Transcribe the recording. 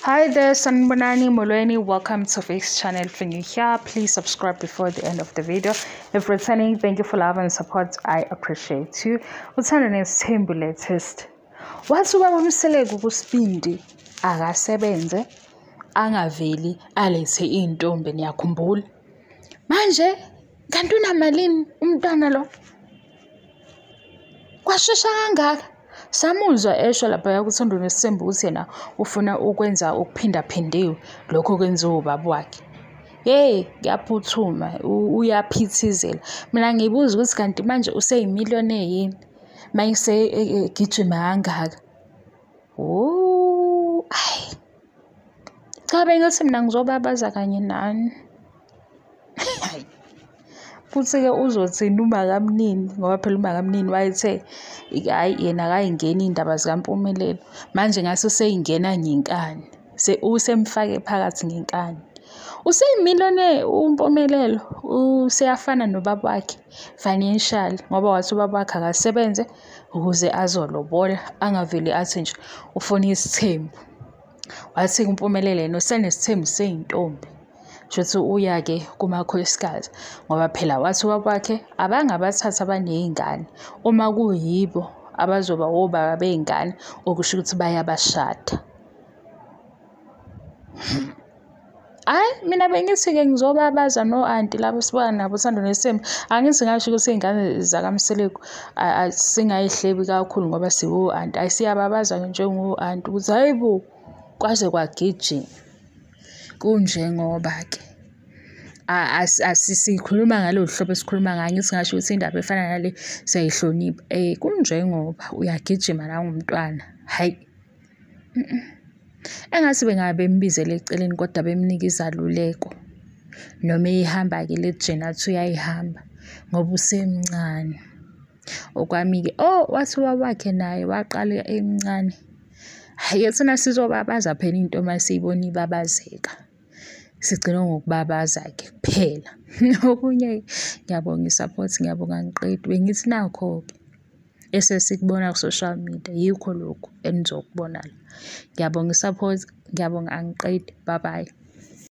Hi there, Sanibonani Molweni. Welcome to Faith's channel. If you're new here, please subscribe before the end of the video. If returning, thank you for love and support. I appreciate you. Uthando Nesithembu latest. Wathi ubaba uMseleku kuSibindi akasebenze angaveli alethe iy'ntombi, niyakhumbula. Manje kanti unamalini umntwana lo? Kwashesha kangaka. Samuzwa esho laphaya kuThando Nesithembu ukuthi yena ufuna ukwenza okuphindaphindiwe lokho okwenziwa ubaba wakhe. Hey, kuyaphuthuma, uyaphithizela. Mina ngibuza ukuthi kanti manje useyimiliyone yini mayise egijima kangaka. Oh, ayi. Cha, bengithi mina ngizobabaza kanye nani. Hayi. Futhi-ke uzothini uMakamnini, ngoba phela uMakamnini wayethe hhayi yena akayingeni iy'ndaba zikaMpumelelo. Manje ngase useyingena ngenkani, usemfake phakathi ngenkani. Useyimiliyone uMpumelelo, useyafana nobaba wakhe financially, ngoba wathi ubaba wakhe akasebenze ukuze azolobola, angavele athi nje ufuna isithembu. Wathi uMpumelelo yena usenesithembu seyintombi. Shuthi uya-ke kumakhosikazi, ngoba phela wathi ubaba wakhe abangabathatha abaney'ngane, uma kuyibo abazoba obaba bey'ngane, okusho ukuthi bayabashada. Hhayi, mina bengithi-ke ngizobabaza no-anti labo sibona nabo Uthando Nesithembu. Angithi ngasho ukuthi iy'ngane zakaMseleku singay'hlebi kakhulu ngoba siwo-anti. Hhayi, siyababaza-ke njengo-anti ukuthi hhayi bo, kwaze kwagijima. Kunjengoba-ke sikhuluma ngalolu hlobo esikhuluma ngayo, angithi ngasho ukuthi indaba efana nale siyayihlonipha. Kunjengoba uyagijima nangumntwana, hhayi. Engathi bengabe bembizele eceleni kodwa bemnika izaluleko, noma eyihamba-ke le journey athi uyayihamba ngoba usemncane. Okwami-ke, oh, wathi ubaba wakhe naye waqala emncane. Hhayi, thina sizobabaza phela into uma siyibona ibabazeka. Sigcine ngokubabaza-ke kuphela. Okunye ngiyabonga i-support, ngiyabonga angiqedi. Bengithi nakho-ke esesikubona ku-social media, yikho lokhu enizokubona la. Ngiyabonga i-support, ngiyabonga angiqedi. Bye bye.